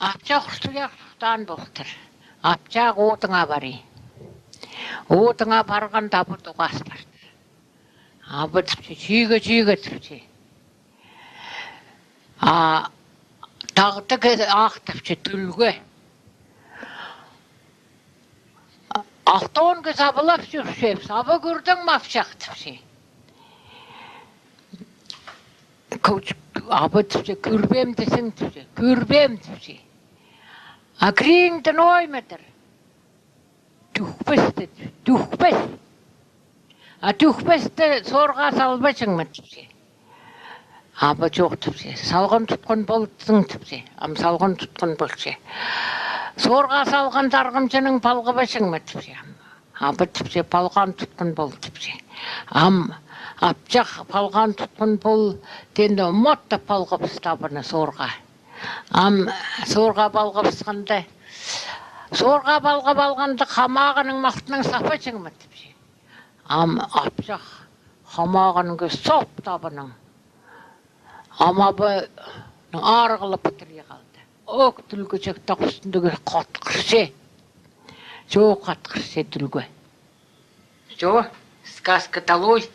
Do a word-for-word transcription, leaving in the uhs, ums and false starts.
Апчах ӱр туях сухтаан полтыр. Апчах одыңа пари. Одыңа парғанда, абы тоғас партыр. Абы тіпче: «Чиге, чиге», — тіпче. А тағды ке ах, тіпче, тӱлге. Алтон ке сабылап чӧрчебіс, абы кӧрдің ме, апчах, тіпче. Абы тіпче: «Кӧрбеем тізең», — тіпче. «Кӧрбеем», — тіпче. «А кіреңдең оймадыр?» «Тӱкпес, — тіпче, — тӱкпес». «А тӱкпесті сорға салбаҷаң ма?» — тіпче. Абы: «Чох, — тіпче, — салған тутхан ползаң», — тіпче. Ам салған тутхан полча. «Сорға салған сарғымҷынаң палғабаҷаң ма?» — тіпче. Абы тіпче: «Палған тутхан пол», — тіпче. Ам апчах: «Палған тутхан пол», — теенде, мотта палғабысты абыны сорға. Ам сорға палғабысханда: «Сорға палғап алғанда, хамағының малтынаң саппаҷаң ма?» — тіпче. Ам апчах хамағының ке сапты абынаң. Ам абы арығлап пітіріп халды. Ох, тӱлгеҷек тағ ӱстӱндегі хатхырча. Чох, хатхырча тӱлге. Чох, сказка долой.